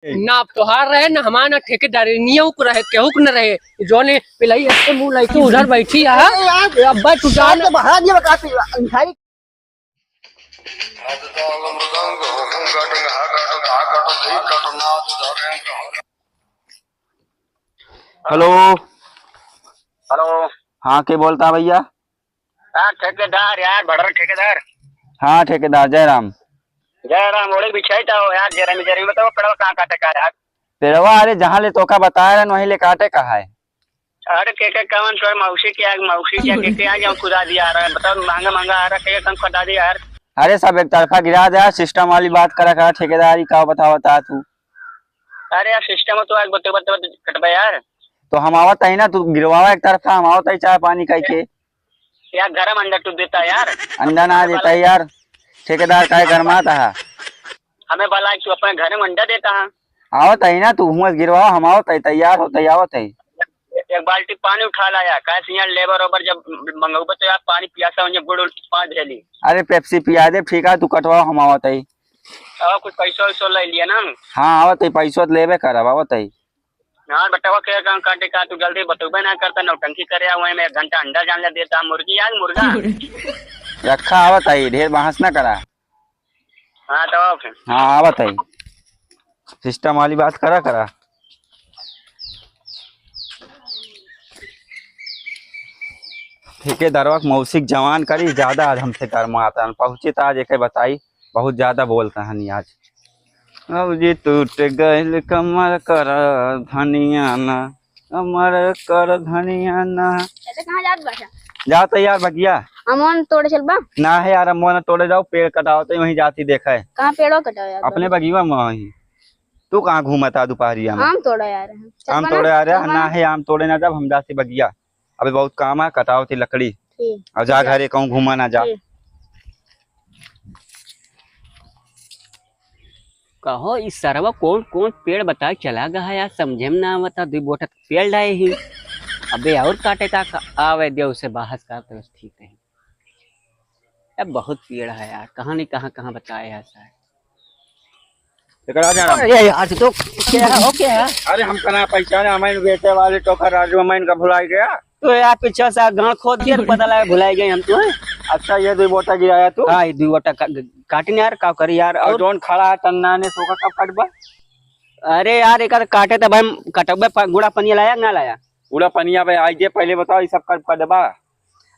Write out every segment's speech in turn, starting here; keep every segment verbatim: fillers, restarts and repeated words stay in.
ना अब तोहार रहे, ना हमार, ना ठेकेदार, नियम को रहे, केहू को न रहे। जोने पिलाई ऐसे मुंह लइके उधर बैठी है। अरे यार, अब्बा तू जान। तो बढ़ा दिया बता तू, अंधारी। हेलो। हेलो। हाँ, के बोलता भैया? यार ठेकेदार, यार बड़ा ठेकेदार। हाँ ठेकेदार, जय राम। जय राम, ओढ़े बिछाई था यार, जरा में, जरा में बताओ, पेड़वा कहाँ काटे का यार? पेड़वा, अरे जहाँ ले तोका बताए रहन, वहीं ले काटे का है। अरे के के कवन तोर मौसी के आग, मौसी के आग, के के आ जाऊं खुदा दिया आ रहा है, बताओ महंगा महंगा आ रहा है, के के कम खुदा दिया यार। अरे सब एक तरफा गिरा दे यार, सिस्टम वाली बात करा करा, ठेकेदारी का बतावा ता तू। अरे यार सिस्टम तो आग बतू बतू कटबे यार। तो हम आवत ही ना, तू गिरवावा एक तरफा, हम आवत ही चाय पानी खाई के। यार गरम अंडा तू देता यार। अंडा ना देता है यार, ठेकेदार काहे गरमाता है? हमें भला है तू अपने घर में अंडा देता है। आवत ही ना, तू हुआ गिरवावा, हम आवत ही, तैयार हो, तैयार आवत ही। एक बाल्टी पानी उठा लाया, काहे से यहाँ लेबर ओबर जब मंगऊबे तो यार पानी पियासा हो, गुड़ उड़ पाँच भेली। अरे पेप्सी पिया दे, ठीक है, तू कटवाओ, हम आवत ही। और कुछ पैसा वैसा ले लिया ना? हाँ, आवत ही, पैसा तो लेबे करब, आवत ही। हाँ, बतावा के काम काटे का, तू जल्दी बतौबे ना करता, नौटंकी करे, वहीं में एक घंटा अंडा जान ले देता, मुर्गी यार, मुर्गा। रखा आवत ही, ढेर बहस ना करा। हाँ, तो आओ फिर। हाँ, आवत ही। सिस्टम वाली बात करा, करा। ठेकेदारवा के मौसी के जवान करी, ज्यादा आज हमसे गरमाता है। पहुँचे तो आज एके बताई, बहुत ज्यादा बोलता है नी आज। अब जी टूट गइल कमर कर धनिया ना, कमर कर धनिया ना। ऐसे कहाँ जात बा? जात है यार बगिया। अमवन तोड़े चलबा? ना है यार, अमवन तोड़े जाओ, पेड़ कटावत ही, वहीं जाती देखा है। कहाँ पेड़वा कटाओ यार? अपने बगिया में वहीं। तू कहाँ घूमता दुपहरिया में? आम तोड़े आ रहे हैं। आम चलबा तोड़े ना? आ रहे हैं? चलबा ना ना? है, आम तोड़े ना जब हम जाती बगिया। अबे बहुत काम है, कटावत ही लकड़ी। ठीक। और जा घरे कहूँ घूमा ना जा। ठीक। कहो, ई सरवा कौन कौन पेड़ बताए चला गया है यार, समझे में ना आवता। दुई बोटा पेड़ लाए ही, अबे और काटे का, का आवे दे उसे बाहर का, तो ठीक है। अब बहुत पेड़ है यार, कहाँ नहीं कहाँ कहाँ बताए यार साहब। एकरा जा रहा। अरे यार, तो क्या है, हो क्या है? अरे हमका ना पहचाने, हमारे बेटे वाले टोकर राजू, हमारे इनका भुलाई गया। तो यार पीछे से गांड खोद दिया, पता लगा भुलाई गए हम तो। अच्छा, ये दुई बोटा गिराया तू? हाँ, ये दुई बोटा का-, काटिन यार, का करी यार। और और जौन खड़ा है टन्ना ने, सोका कब काटबा? अरे यार, एक आध काटे तब हम कटबे, प-, गुड़ा पनिया लाया कि ना लाया? गुड़ा पनिया बे, आई जे पहले बताओ, ये सब कब काटबा?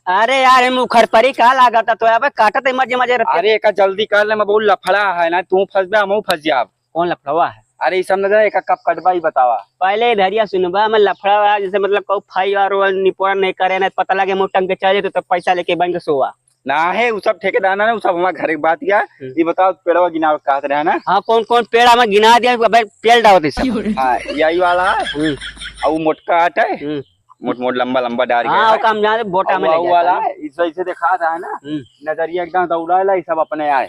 अरे यार, एमे उखर परी का लागत है? तो अबे काटत है मजे मजे रहते। अरे, एका जल्दी कर ले, मैं बहुत लफड़ा है ना, तू फंसबे, हमहू फंस जाब। कौन लफड़वा है? अरे, ई सब न जाने, एका कब कटबा, ई बतावा। पहले इधरिया सुनबा, मैं लफड़ा है, जैसे मतलब कहू फाई और वो निपोरा नहीं करे ना, पता लगे मुंह टंग के चले तो, तो पैसा लेके बैंक सोवा। ना है, उ सब ठेकेदार ना, उ सब हमारे घर के बात किया। हम्म। ई बताओ, पेड़वा गिनावे कहत रहे ना? हाँ, कौन कौन पेड़ हमें गिना दिया, अबे पेड़ डावत है सब। हाँ, यही वाला है। हम्म। और वो मोटका आटा है। हम्म। मोट मोट लंबा लंबा डार हाँ, गया है। ओका हम जाने बोटा में ले जाता वाला है। है, इस वजह से देखा था ना, हम्म। नजरिया एकदम दौड़ाला, ये सब अपने आए।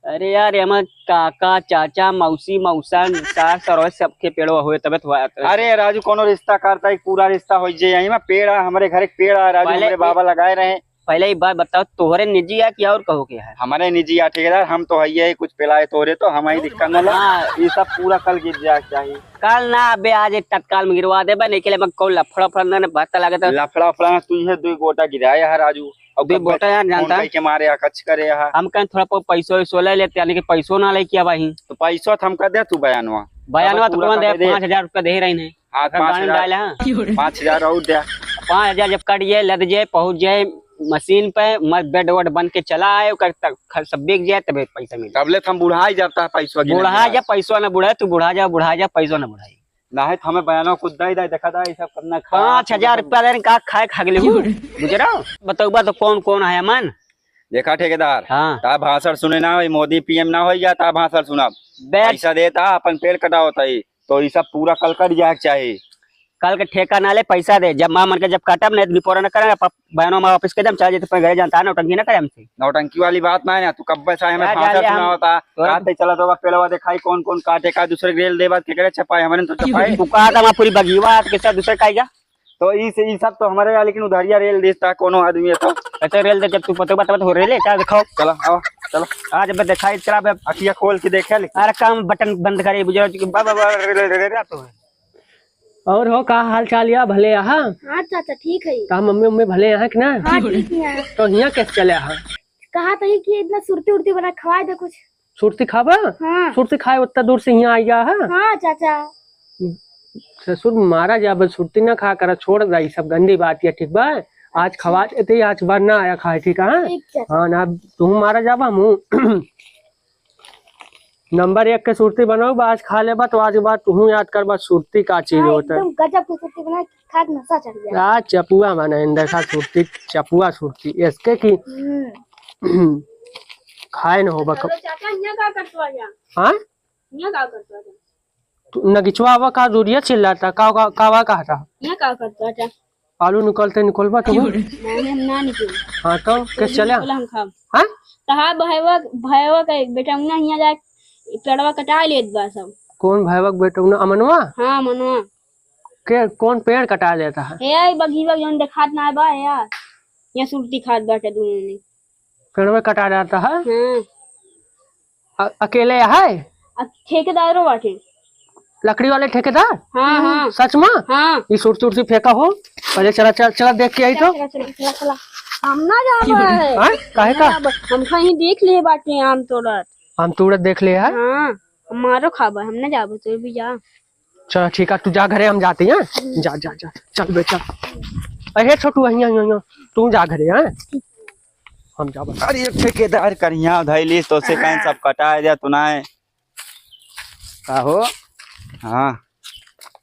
अरे यार, एमा काका, चाचा, मौसी, मौसा, सास, सरोज सबके पेड़वा हुए, तबे तो हुआ। अरे राजू, कोनो रिश्ता करता है, पूरा रिश्ता हो जे। यही में पेड़ है, हमारे घर एक पेड़ है राजू, पहले हमारे बाबा लगाए रहे। पहले एक बात बताओ, तोहरे निजी है कि और कहू के है? हमारे निजी है ठेकेदार, हम तो है ही कुछ पिलाए तोहरे, तो हम ही दिक्कत ना ला। हाँ। ये सब पूरा कल गिर जाए चाहिए। कल ना, अबे आज एक तत्काल में गिरवा देबे, नहीं के लिए मैं कौन लफड़ा फड़ा ना, ना पता लगे तो। लफड़ा फड़ा ना, तू ये दुई गोटा गिराए है राजू। और दुई कब गोटा यार फोन जानता है? करके मारे है, कच करे है। हम कहें थोड़ा बहुत पैसो वैसो ले लेते, यानी कि पैसो ना लेके आवा ही। तो पैसो तो हमका दे तू बयानवा। बयानवा तो पूरा कौन दे, करके दे। पाँच हजार रुपया दे रही है। हाँ, अगर पाँच हजार, गाड़ी में डाले, हाँ। पाँच हजार और दे। पाँच हजार जब कट जाए, लद जाए, पहुँच जाए मशीन पे, मत बेड वेड बन के चला आए, ओकर तक ख-, सब बिक जाए, तबे पैसा मिले। तबले तो हम बुढ़ाई जाता है, पैसा गिने बुढ़ा में। जा, पैसा ना बुढ़ाए, तू बुढ़ा जा, बुढ़ा जा, पैसा ना बुढ़ाए। ना है तो हमें बयानों को दे दे, देखा था, ये सब करना खा पाँच हजार रुपया दे, का खाए खा गेले हूँ। बुझ रहा हो? बतौबा तो कौन कौन है अमन? देखा ठेकेदार, हाँ। ता भाषण सुने ना होई, मोदी पीएम ना होई गया, ता भाषण सुना। बे- पैसा देता, अपन पेड़ कटावता ही। तो ई सब पूरा कल कट जाए के चाही। कल के ठेका ना ले, पैसा दे। जब माँ मन के जब काटब नहीं, निपोरा न करे, प-, बयानो में वापस कर दे, हम चला जाते, अपने घरे जानता है, नौटंकी ना करे हमसे। नौटंकी वाली बात ना है ना, तू कब से हमें यार, भाषण जान ले हम सुनावता, तोरा रात तक चला तो पेड़वा दिखाई, कौन कौन काटे का, दूसरे के रेल दे बात के करे छपाई, हमने तो छपाई। तू कहा था वहाँ पूरी बगीवा, आज के साथ दूसरे का आएगा? तो ई से, ई सब तो हमरे यहाँ, लेकिन उधारिया रेल देता कोनो आदमी है तो। अच्छा, रेल दे, जब तू पतोह बता, बता, हो रेले, क्या दिखाओ? चलो, आओ, चलो। आज अब दिखाई, चला बे। अखिया खोल के देखे, लेकिन। अरे, काम बटन बंद करे, बुझा, बा, बा, बा, रे, रे, रे, रे, तो है। और हो, का हाल चाल या? भले आहा? हाँ चाचा, ठीक है। का मम्मी उम्मी भले आहा कि ना? हाँ, ठीक है। तो हियाँ कैसे चले आहा? कहा तो ही कि इतना सुरती उरती बना, खवाए दे कुछ। सुरती खाबा? हाँ। सुरती खाए उतना दूर से हियाँ आई गया है? हाँ चाचा। ससुर मारा जाबे, सुरती ना खा करा, छोड़ दा, ई सब गंदी बात है, ठीक बा? आज खवा देते, आज बार ना आया खाए, ठीक है? ठीक चाचा। हाँ ना, तू मारा जाबा, हमू नंबर एक के सुरती बनाओ बा, आज खा लेबा तो आज के बाद तू याद करबा सुरती का चीज हाँ, होता है। एकदम गजब के सुरती बना, खा के नशा चढ़ गया। आ चपुआ माने इंदर का सुरती, चपुआ सुरती, इसके की हम्म। खाए न होबा कब। हेलो चाचा, हियाँ का करत बा जा? हाँ? हियाँ का करत बा जा? तू नगिचवा आवा का दूरिया चिल्लाता, का, का, का, का कहता? हियाँ का करत बा जा? आलू निकलते निकलबा तू? नहीं, हम ना निकल। हाँ तो, कैसे चला? बोला हम खाब। हाँ? कहा भैया, भैया का एक बेटा ना हियाँ जाए, पेड़वा कटा लेत बा सब। कौन भैया का बेटा ना, अमनवा? हाँ, अमनवा। के, कौन पेड़ कटा लेता है? हे, आई बघीवा जौन देखात ना बा, हे यार। यहाँ सुरती खात बाटे दोनों ने। पेड़वे कटा जाता है? हाँ। अ-, अकेले है? अब ठेकेदारो बाटे। लकड़ी वाले ठेकेदार? हाँ, हाँ। सच में? हाँ। ये सुरती उरती फेंका हो? पहले चला, चला, चला देख के आई तो। चला, चला, चला, चला। हम ना जाबे। हाँ? काहे का? ना जाबे। हम कहीं देख लिए बाटे आम तोड़त। आम तोड़त देख लिए है? हाँ। हमारो खाबे, हम ना जाबे, तू भी जा। चल ठीक है, तू जा घरे, हम जाते हैं। हम्म। जा, जा, जा, चल बे, चल। अरे छोटू, हियाँ, हियाँ, हियाँ, तू जा घरे, हाँ? हम जाबे। अरे ठेकेदार करिया धैली, तो से कहीं सब कटाए जा, तू ना है। का हो? हाँ।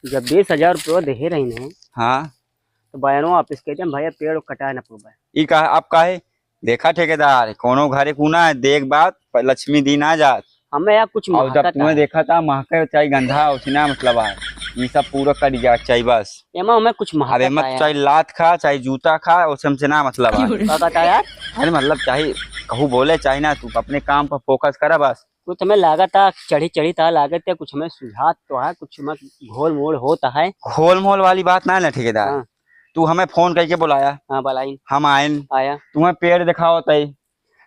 जब बीस हजार रुपया देहे रही ने, हाँ। तो बयानो वापस कह दे, भैया पेड़ कटाए ना पाबे। ई का, आप काहे? देखा ठेकेदार, कोनो घरे कूना है, देख बात, प-, लक्ष्मी दिन आ जात। हमें यार कुछ और जब महकत तुम्हें है। देखा था, महके चाहे गंधा, उसे ना मतलब है। ये सब पूरा कट जाए चाहे बस। एमा हमें कुछ महकत अब एमा है यार। चाहे लात खा, चाहे जूता खा, उसे हमसे ना मतलब है। का कहता यार? अरे मतलब चाहे कहू बोले, चाहे ना, तू अपने काम पर फोकस करा बस। कुछ हमें लागत है, चढ़ी चढ़ी ता लागत है, कुछ हमें सुझात तो है, कुछ हमें घोल मोल होता है। घोल मोल वाली बात ना है ना ठेकेदार। हाँ। तू हमें फोन करके बुलाया। हाँ, बुलाइन। हम आइन। आया। तुम्हें पेड़ दिखावत है।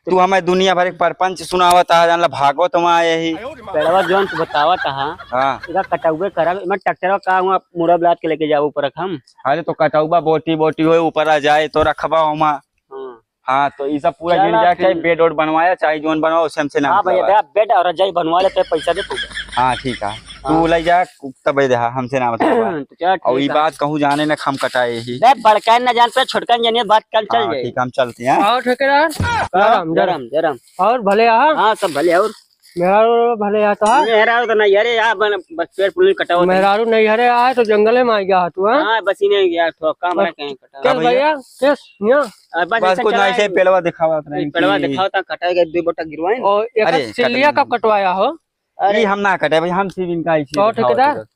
तू हमें दुनिया भर के परपंच सुनावत आ, जानला भागवत में आए ही। पेड़वा जौन तू बतावत हा, हाँ। एका कटौबे करब, एमा ट्रैक्टरवा का हुआ मुड़ा ब्लाद के लेके जाओ ऊपर हम। अरे तो कटौबा बोटी बोटी होए ऊपर आ जाए तो रखबा ओमा। हाँ। हाँ, तो ई सब पूरा चला गिर जाए, चाहे ठीक। बेड ओड बनवाया, चाहे जौन बनवाओ, उसे हमसे ना हाँ मतलब भैया, है। दे, बेड और रजाई बनवा लेते, पैसा दे तू। हाँ, ठीक है। हाँ। तू ले जा, तब दे, हमसे ना मतलब है। तो चल, और ठीक ई है। बात कहूँ जाने ना, हम कटाए ही। दे, बड़का न जान पे, छोटका न जानिए, बात कल चल हाँ, जाए। ठीक है, हम चलते हैं। और ठेकेदार? हाँ, जरम, जरम। जरम, जरम। और भले आ? हाँ, सब भले और? मेहरारू भले आ तो? मेहरारू तो नहीं, अरे यार, बन-, बस पेड़ पुल कटाओ तो। मेहरारू नहीं, अरे आए तो जंगले में आ गया तू, हाँ? हाँ, बस इन्हें यार, थोड़ा काम बस रखे हैं, कटाओ। चल भैया। भैया, केस, यहाँ। आ, बस बस ऐसे कुछ चला नहीं, ऐसे ही। पेड़वा दिखावा रहे हैं पेड़वा कि दिखाओ, ता कटाए गए, दो बोटा गिरवाए ना। और एक अरे, सिलिया कट कब कटवाया हो? अरे। ये हम ना कटे भाई, हम सिर्फ इनका ऐसे कहो दिखावा ठेकेदार? थे बस।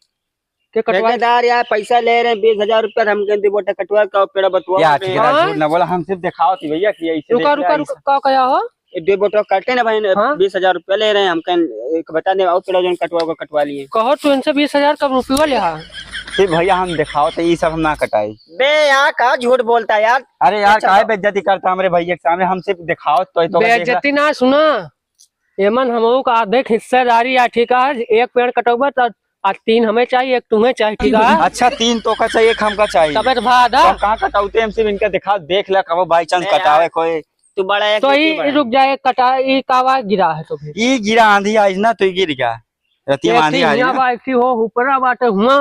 के कटवाए? ठेकेदार यार पैसा ले रहे हैं, बीस हजार रुपया, हम कहें दो बोटा कटवा के आओ, पेड़ बतवा यार, रहे हैं। ठेकेदार हाँ? झूठ ना बोला, हम सिर्फ दिखावा थी भैया कि ऐसे रुका, देख रुका, ले, रुका, ऐसे। का कहा हो? ये दो बोटा काटे ना भाई, हाँ? बीस हजार रुपया ले रहे हैं, हम कहें एक बता दे, आओ पेड़ जौन कटवा को कटवा लिए। कहो तू इनसे बीस हजार कब रुपया ले हा? सिर्फ भैया हम दिखावा थे, ये सब हम ना कटाई। बे यार का झूठ बोलता है यार। अरे यार, अच्छा, काहे तो बेइज्जती करता हमरे भैया के सामने, हम सिर्फ दिखावा तो, तो देख ला। बेइज्जती ना, सुना, एमन हमहू का आधे हिस्सेदारी आ, ठीक है, एक पेड़ कटौबा त आ तीन हमें चाहिए, एक तुम्हें चाहिए, ठीक है? अच्छा, तीन तो का चाहिए, एक हमका चाहिए। तबे तो भाई आधा। तो कहाँ कटौते हम सिर्फ इनका दिखा, देख ला, कबो by chance ए यार, कटावे कोई। तू बड़ा है तो कि ई बड़ा है? रुक जाए, कटा, ई कावा गिरा है तो फिर? ई गिरा आंधी आई ना, तो ई गिर गया। रतिया में एक आंधी थी आई हियाँ ना। बा, एक थी हो, ऊपरा बाटे हुआ।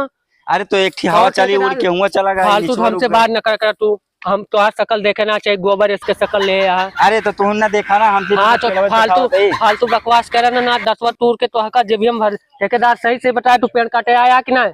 अरे तो एक थी हवा और चली, उड़ ठेकेदार के हुआ चला गया, फालतू निचवा हमसे रुक गया। बात न कर, कर तू। हम तोहार शकल देखे ना चाहे, गोबर इसके शकल ले आ। अरे तो तुहन ना देखा ना, हमसे हाँ, तो तो पेड़वा फालतू, दिखावत है। फालतू बकवास करे ना, ना दसवा तूर के तोहका जेबिया में भर। ठेकेदार सही से बताए, तू पेड़ काटे आया कि ना?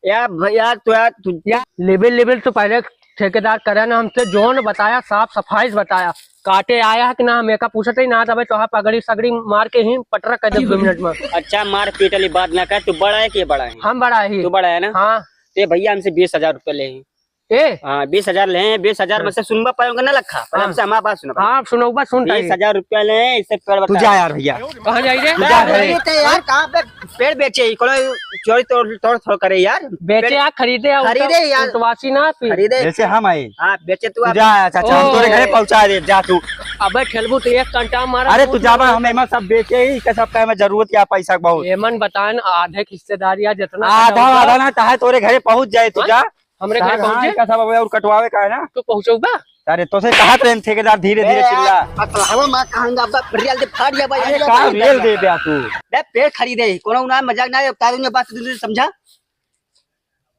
यार भैया, तो यार तू यार लेबे, लेबे तो पहले ठेकेदार करे ना हमसे, जौन बताया साफ सफाई से बताया, काटे आया है कि ना, हम एका पूछत ही ना, तबे तोहार पगड़ी सगड़ी मार के ही पटरा कर दे दो मिनट में। अच्छा, मार पीट वाली बात ना कर, तू बड़ा है कि ये बड़ा है? हम बड़ा ही। तू बड़ा है ना? हाँ। ते भैया हमसे बीस हजार रुपया ले हैं। ए? हाँ, बीस हजार ले हैं, बीस हजार में से सुनबा पाए उनका ना लखा, पर हाँ। हमसे हमारा बात सुना। हाँ, सुनौबा, सुन ताई। बीस हजार रुपया ले हैं, इससे पेड़ तू बता। जा यार भैया। कहाँ जाई रे? तू जा अरे, घरे। अरे, ते यार, कहाँ पे पेड़ बेचे ही? कोनो चोरी तोड़, तोड़, तोड़ करे यार। बेचे पेड़ या खरीदे या खरीदे उल्टा, यार। उल्टवासी ना पी। खरीदे। जैसे हम आए। हाँ, बेचे तू तू आप। जा, चाचा, हम ओ। तोरे घरे पहुँचा दे, जा तू। अबे ठेलबू तो एक कंटा मारा अरे, तू तू जाबा, हम एमा सब बेचे ही, के सब का एमा जरूरत या पैसा के बहुत। एमन बतान, आधे हिस्सेदारी या जितना आधा, होगा। आधा ना, चाहे तोरे घरे पहुँच जाए, तू हाँ? जा। हमरे घरे सारे पहुँच हाँ, जाए। का सब अबे और कटवावे का है ना? तू पहुँचौबा? अरे, तोसे कहत रहे ठेकेदार, धीरे, धीरे ए, चिल्ला। पतलहवा माँ कहूँगा, अब रियल दे फाड़ गया भाई, अरे, ये का बोल रियल रहा दे है। बे तू? बे, पेड़ खरीदे ही, कोनो ना मजाक ना, तारुण्य बात तू समझा?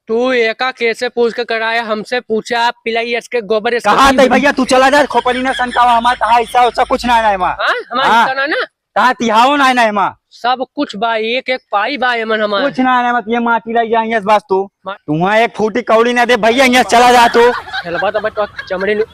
तू एका कैसे पूछ के कराया, हमसे पूछा, आप पिलाई एस के गोबर एस के कहा पी- तई भैया, तू चला जा, खोपड़ी ना सनकावा, हमार कहा हिस्सा उस्सा कुछ ना है ना एमा। हाँ, हमार हाँ। हिस्सा ना ना। कहा तिहाओ ना है ना एमा। सब कुछ बा, एक एक पाई बा एमन हमार। कुछ ना है ना, मत ये माटी रह जाए, यस बस तू। मा- तू वहाँ एक फूटी कौड़ी ना दे भैया, यहाँ चला जा तू। हेलबा तो बट चमड़ी नि-,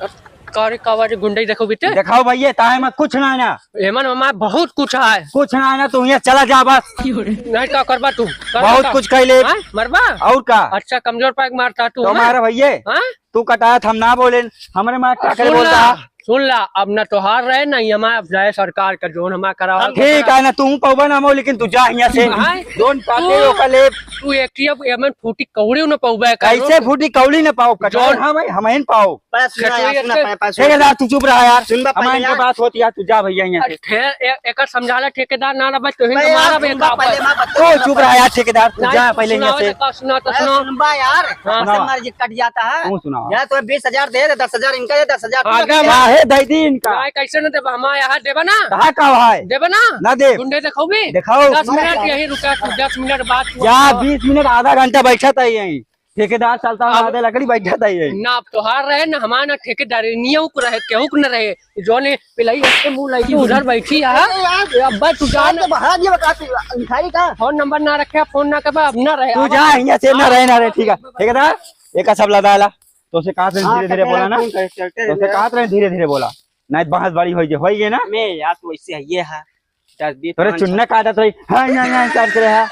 कारी कावारी गुंडई देखो बीते। देखाओ भैया, ताहे में कुछ ना है ना। एमन हमार बहुत कुछ है। कुछ ना है ना, तू यहाँ चला जा बस। नहीं का करबा तू? करबा बहुत का? कुछ कह ले। हाँ? मरबा? और का? अच्छा, कमजोर पैक मारता तू, तो हाँ? हमारा भैया, हाँ? तू कटात हम ना बोले, हमरे माँ का करे सुन बोलता ला, है? सुन ला, अब ना तोहार रहे ना, ये हमार अब जाए सरकार का, जोन हमार करावा हम ठीक है ना, तू पौबा ना मो, लेकिन तू जा यहाँ से। हाँ? जोन पाते तू, ओका ले। तू एक ही अब एमन फूटी कौड़ी न पौबे का। कैसे फूटी कौड़ी न पाओ? कटोर जोन हम, हम ही न पाओ। बड़ा सुना यार, खटोरी सुना, से पहले, पहले सुना। ठेकेदार, तू चुप रहा यार। सुन बा, हमारे पहले इनके यार। बात होती यार, तू जा भैया यहाँ से। अरे, ठे-, ए-, एकर समझाला ठेकेदार ना रहा, तो हिंग बे यार, मारा बे सुन बा, का पहले बात। मैं बता। तू चुप रहा यार ठेकेदार, तू नहीं, जा पहले यहाँ सुनावे से। तो का सुना, तो अरे, सुना। सुन बा यार, हाँ। हमसे सुनावा। मर्जी कट जाता है। तू सुनावा। यार, तो बीस हजार दे दे, दस हजार इनका दे, दस हजार तू आगे रख। मार। काहे दे दी इनका? नहीं, कैसे न देबा? हमारे यहाँ देबा ना? कहाँ का है? देबा ना? ना दे। गुंडे देखो भी? दिखाओ। दस मिनट यहीं रुका तू, दस मिनट बाद तू या आओ। बीस मिनट, आधा घंटा बैठा था यहीं। ठेकेदार चलता हुआ अब आधे लकड़ी बैठा था यहीं। ना अब तोहार रहे, ना हमार, ना ठेकेदार, नियम को रहे, केहू को न रहे। जोने पिलाई उसके मुंह लाई उधर बैठी है। अरे यार, ये अब्बा तू जान। तो बाहर ये बता तू, भिखारी का? फोन नंबर ना रखे, फोन ना करबा, अब ना रहे। तू अब जा, यहाँ से ना रहे, ना रहे, ठीक है। ठेकेदार, एक सब लदा ला। तो से कहा से हाँ, धीरे-धीरे बोला ना। फोन कर, चलते हैं तो से ना। कहा से धीरे-धीरे बोला। नहीं तो बहस बड़ी होई जे, होई जे ना। मैं यार, तू ऐसे है, ये है। दस बीस तोरे पाँच चुन्ना छह काटा तो ही। हाँ, हाँ, हाँ, करते रहा।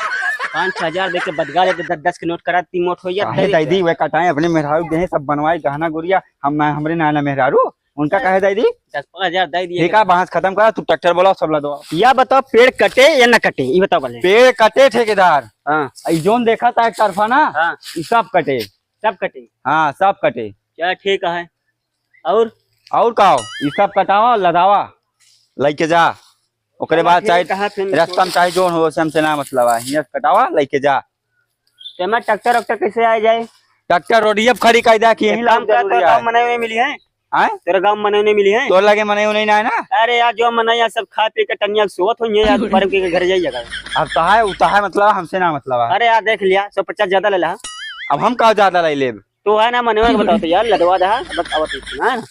पाँच छह हजार दे के बदगा ले, दस दस के नोट करा, तीन नोट हो गया, काहे दे दे। दी, वे कटाए अपने मेहरारू दे, सब बनवाई गहना गुरिया, हम, हमरे नाना मेहरारू, उनका काहे दे दी? दस पाँच हजार दे दिए। ठीक है, बहस खत्म करा, तू ट्रैक्टर बोला, सब ला दो। या बताओ, पेड़ कटे या ना कटे, ये बताओ पहले। पेड़ कटे ठेकेदार। हाँ। ई जोन देखा था एक तरफा ना, हाँ। ई सब कटे। सब कटे? हाँ, सब कटे। चल, ठीक है। और? और का हो? ई सब कटावा, लदावा, लइके जा। ओकरे चला बाद फिर चाहे कहाँ फिर रास्ता में चाहे जोन हो, से हमसे ना मतलब है। हियाँ से कटावा, लइके जा। तो मैं ट्रैक्टर वैक्टर कैसे आए जाए? ट्रैक्टर रोडिये पे खड़ी कर दे कि एक यहीं काम लाओ कर, जरूरी तोरा है। गाँव मनई नहीं मिली है? आय? तोरा गाँव मनई नहीं मिली है? तोर लगे मनई नहीं ना है ना? अरे यार, जो मनई है सब खा पी के टनिया सोवत होइए यार, दोपहर के घर जाइएगा। अब तो है, उ तो है मतलब, हमसे ना मतलब है। अरे यार, देख लिया, सौ पचास ज्यादा ले ला। अब हम का ज्यादा ले लेब? तू है ना मनवा के बताओ तो यार, लदवा दे, हाँ? बस आवत है, हाँ?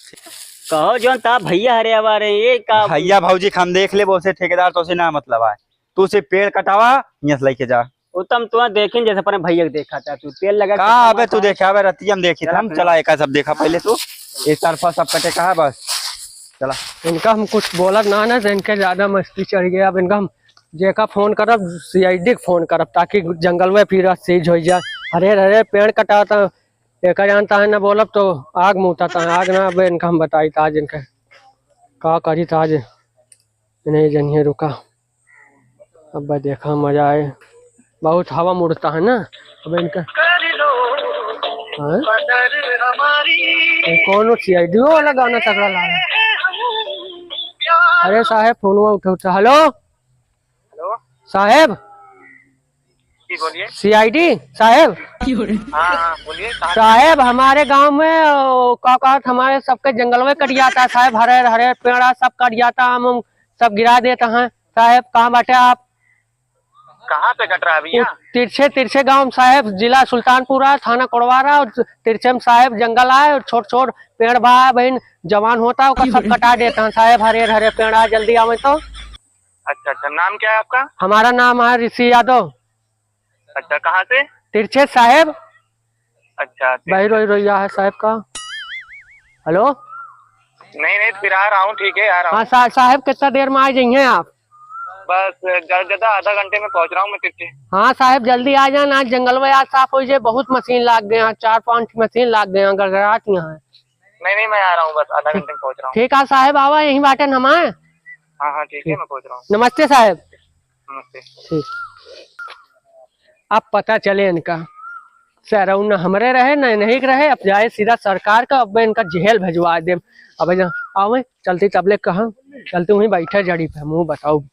कहो जोन ता भैया हरे आवा रे, ये का भैया भौजी के हम देख लेब, ओसे ठेकेदार तो से ना मतलब है। तू से पेड़ कटावा, यहाँ से लेके जा। वो तो हम तुम्हें देखें जैसे अपने भैया के देखा था, तू तेल लगा के का कमा अबे तू था। देखे, अबे रतिया में देखी चला हम, फिर। चला एका सब देखा पहले तू, एक तरफा सब कटे कहा बस, चला। इनका हम कुछ बोलत ना ना, तो इनके ज्यादा मस्ती चढ़ गया। अब इनका हम जेका फोन करब, सीआईडी के फोन करब, ताकि जंगल में फिर सीज हो जाए। अरे, अरे, पेड़ कटाता, एका जानता है ना बोलब तो आग मुताता है, आग ना। अब इनका हम बताई था आज इनका का करी था आज, नहीं जनिए रुका। अब देखा मजा आए, बहुत हवा मुड़ता है ना। अब इनका हाँ? ये कौन सीआईडी वाला गाना तगड़ा ला रहा है? अरे साहेब, फोनवा उठा, उठा। हेलो? हेलो? साहेब? जी, बोलिए। सीआईडी साहेब? हाँ, हाँ, बोलिए, कहाँ से? साहेब, हमारे गांव में, ओ, का कहत, हमारे सबके जंगलवे कट जाता है साहेब, हरे, हरे पेड़ा सब कट जाता है, हम, हम सब गिरा देता है साहेब। कहाँ बाटे आप? कहाँ पे कट रहा है भैया? तिरछे, तिरछे गांव साहेब, जिला सुल्तानपुर है, थाना कोड़वारा, और तिरछे में साहेब जंगल आए, और छोट छोट पेड़ बा बहन, जवान होता है, ओकर सब कटा देता है साहेब, हरे हरे पेड़ आए, जल्दी आवे तो। अच्छा, अच्छा, नाम क्या है आपका? हमारा नाम है ऋषि यादव। अच्छा, कहाँ से? तिरछे साहेब। अच्छा, तिरछे। भाई रोई रोइया है साहेब का। हेलो? नहीं, नहीं, फिर आ रहा हूँ, ठीक है, आ रहा हाँ, हूँ। सा-, साहेब, कितना देर में आ जाइए आप? बस गदगदा, आधा घंटे में पहुंच रहा हूँ मैं तिरछे। हाँ साहेब, जल्दी आ जाना, आज जंगलवा आज साफ होइ जाए, बहुत मशीन लाग गए हैं, चार पांच मशीन लाग गए हैं, गड़गड़ात यहाँ है। नहीं, नहीं, मैं आ रहा हूँ, बस आधा घंटे में पहुंच रहा हूँ। ठीक है साहेब, आवा, यहीं बाटे न हम आए। हाँ, हाँ, ठीक है, ठीक। मैं पहुंच रहा हूँ। नमस्ते। नमस्ते। ठीक। अब पता चले इनका, सरऊ न हमरे रहे, न इन्हीं के रहे, अब जाए सीधा सरकार का, अब मैं इनका जेल भेजवा देम। अब जा, आवे, चलती तबले कहाँ, चलती वहीं बैठे जड़ी पे, मुँह बताऊ।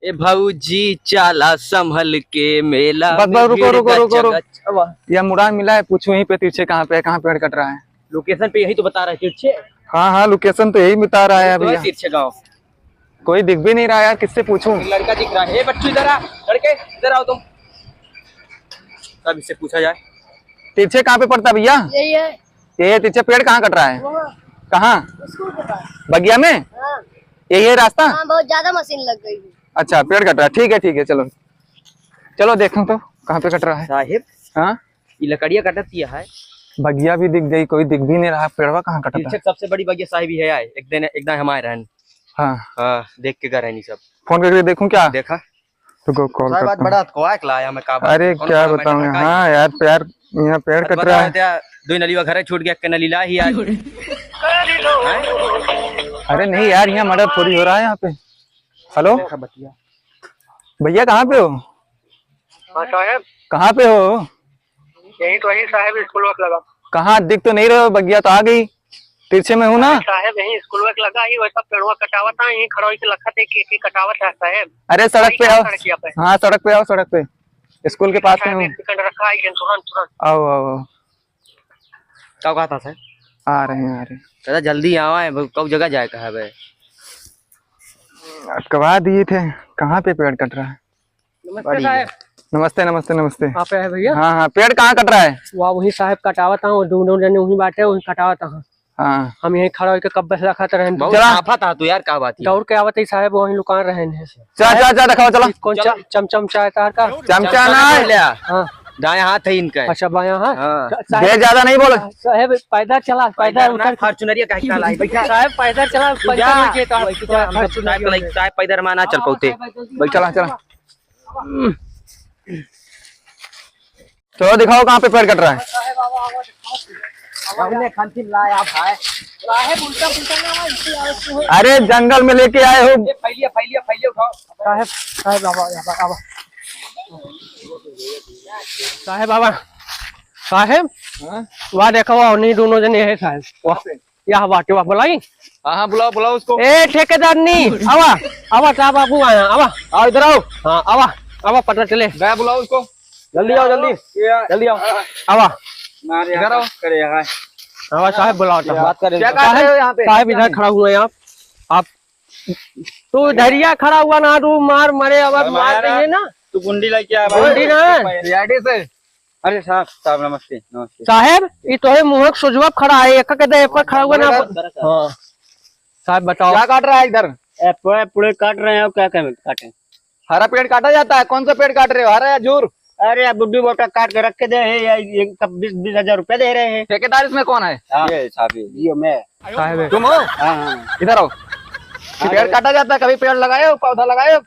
ए भौजी, चाला संभल के मेला बस, में बस, रुको, भीड़ रुको, रुको, गचगच। रुको। अब या मुड़ा मिला है, पूछो यहीं पे तिरछे कहाँ पे है, कहाँ पेड़ कट रहा है। Location पे यही तो बता रहे हैं, तिरछे। हाँ, हाँ, location तो यही बता रहा है ये तो है भैया। तिरछे गाँव। कोई दिख भी नहीं रहा यार, किससे पूछूं? एक लड़का दिख रहा है। ए बच्चू, इधर आ, लड़के, इधर आओ तुम। तब इससे पूछा जाए। तिरछे कहाँ पे पड़ता है भैया? यही है। ये, ये तिरछे पेड़ कहाँ कट रहा है? वहाँ। कहाँ? स्कूल के पास। बगिया में? हाँ। यही है रास्ता? हाँ, बहुत ज्यादा मशीन लग गई है। अच्छा, पेड़ कट रहा है, ठीक है, ठीक है, चलो, चलो देखो तो कहाँ पे कट रहा है। साहेब, हाँ? ये लकड़िया कटत किया है। बगिया भी दिख गई, कोई दिख भी नहीं रहा, पेड़वा कहाँ कटता है? तिरछक सबसे बड़ी बगिया साहेब ही है आए, एक दिन, एक दिन हम आए रहन। हाँ। हाँ, देख के गए रहनी सब। फोन करके देखूं क्या? देखा। तो को कॉल साहब, आज करता हूँ। बड़ा अतकवा के लाया मैं, का बात अरे, है? कौन क्या बड़ा बताऊँ मैटर है, का हाँ है? यार, पेड़, यहाँ पेड़ आज कट बता रहा है। रहे थे, दो नलीवा घर है, छूट गया, एक नली ला ही आज। अरे नहीं यार, यहाँ मर्डर थोड़ी हो रहा है यहाँ पे। हेलो, देखा बतिया। भैया कहाँ पे हो? हाँ साहेब। कहाँ पे हो? यही तो, यही साहेब, स्कूल वक्त लगा। कहाँ, दिख तो नहीं रहे हो, बगिया तो आ गई। तिरछे में हूँ ना। अरे साहेब, यहीं स्कूल में लगा ही, वैसा पेड़वा कटावत है, यहीं खड़ा होके लखत है कि, कि कटावत है साहेब। अरे सड़क पे आओ। सड़किया पे। हाँ, सड़क पे आओ, सड़क पे। स्कूल के पास में हूँ। साहेब, एक second रखा है, तुरंत, तुरंत। आओ, आओ, आओ। का कहता सर? आ रहे हैं, आ रहे हैं। दादा जल्दी आवा है, कब जगह जाए कहा बे? अटकवा दिए थे, कहाँ पे पेड़ कट रहा है? नमस्ते साहेब। नमस्ते, नमस्ते, नमस्ते। आप है भैया? हाँ, हाँ, पेड़ कहाँ कट रहा है? वाह, वही साहेब कटावत हैं, वो दोनों जने वहीं बाटे, वहीं कटावत हैं। हाँ। हम यहीं खड़ा होके कब बस रखा तो रहन बहुत चला। आफत आ तू यार, का बात है? दौड़ के आवत ही साहेब, वहीं लुकान रहन है। चला, चला, चला, दिखाओ, चला। कौन चला। चा-, चमचम चाय तार का? चमचा चमचा ना ना है। बोल लिया। हाँ। दायां हाथ है इनका। अच्छा, बायां हाथ? हाँ। सा-, साहेब, दे ज्यादा नहीं बोलो। साहेब, पैदल चला, पैदल पैदल ना, उतर के। फॉर्च्यूनरिया का हिस्सा लाई, बैठा। साहेब, पैदल चला, तू पैदल जा। उठ के तो बैठ जा, हम फॉर्च्यूनरिया साहेब, में। साहेब पैदल माना चल पौते। बैठ, चला, चला। चलो दिखाओ कहाँ पे पेड़ कट रहा है। हमने खंती लाया भाई। साहेब उल्टा पुल्टा ना आवा, इससे आवाज क्यों है? अरे जंगल में लेके आए हो। ये फैलिया, फैलिया, फैलिया उठाओ। साहेब, साहेब आवा, आवा, आवा। साहेब आवा। साहेब? हाँ? वाह देखो, वाह, नहीं दोनों जने है साहेब। वाह। या बाटे, वाह, बुलाई? हाँ, हाँ, बुलाओ, बुलाओ उसको। ए, ठेकेदार नी, आवा, आवा, साहब, बाबू आया, आवा। आओ, इधर आओ। हाँ, आवा, आवा, पता चले। गया, बुलाओ उसको। जल्दी आओ, जल्दी। ये जल्दी आओ। आवा। मार इधर आओ। करे यहाँ। आवा, साहब, बुलाओ तो। बात करें। क्या कर रहे हो यहाँ पे? साहब, इधर खड़ा हुए हैं आप। आप, तू इधरिया खड़ा हुआ ना, तू मार, मरे, अब मार मारा। देंगे ना। तू गुंडी लेके आया भाई। गुंडी ना। सीआईडी से। अरे साहब, साहब नमस्ते, नमस्ते। साहेब, ई तोहे मुँह के सोझवा खड़ा है, एक के दे, एक पर खड़ा हुआ ना। हाँ। साहेब बताओ। क्या काट रहा है इधर? एप्पल पूरे काट रहे हैं, और क्या करें, काटें? हरा पेड़ काटा जाता है, कौन सा पेड़ काट रहे हो, हरा या झूर? अरे यार, बुड्ढी बोटा काट के रख के दे है, ये, ये कब बीस, बीस हजार रुपया दे रहे हैं। ठेकेदार इसमें कौन है? हाँ। ये साहब, ये। जियो मैं। साहेब है। तुम हो? हाँ, हाँ। इधर आओ। हाँ, पेड़ काटा जाता है, कभी पेड़ लगाए हो, पौधा लगाए हो?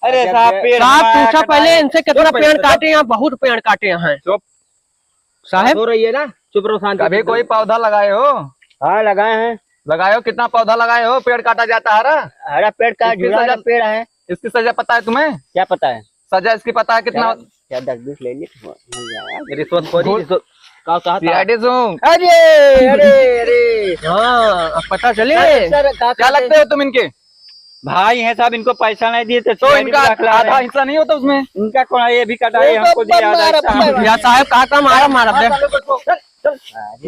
अरे साहब, पेड़ साहब, हमारा पूछा कटा पहले है। इनसे, कितना पेड़ काटे हैं? बहुत पेड़ काटे हैं। चुप। साहब। हो रही है ना, चुप रहो, शांति से। कभी कोई पौधा लगाए हो? हाँ, लगाए हैं। लगाए हो, कितना पौधा लगाए हो? पेड़ काटा जाता है, हरा? हरा पेड़ का, इसकी झुला सजा, वाला पेड़ है। इसकी सजा पता है तुम्हें? क्या पता है? सजा इसकी पता है कितना? क्या, क्या दस बीस ले लिए? रिश्वतखोरी, घूस। रिश्वत-, का, कहा था? सीआईडी से हूँ। अरे, अरे, अरे। हाँ, अब पता चले। सर, सर, का क्या कहते लगते हो तुम इनके? भाई हैं साहब, इनको पैसा नहीं दिए तो तो सीआईडी इनका में रख ला रहे आधा हैं। हिस्सा नहीं होता उसमें? इनका कौन है, ये भी कटा, ये इनको दिया आधा हिस्सा। या साहब, कहा था, मारा, मारा, हाँ, दे। साले को, चल, चल,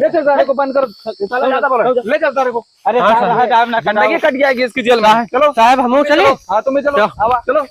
ले चल सारे को बंद कर, साला ज्यादा बोल रहा है। ले चल सारे को। अरे हाँ, साहब, साहब। साहब ना जिंदगी कटाओ। कट जाएगी इसकी जेल में। साहब, चलो। साहब, हम चलो। चलिए। हाँ, तुम भी चलो। चलो। आवा, चलो।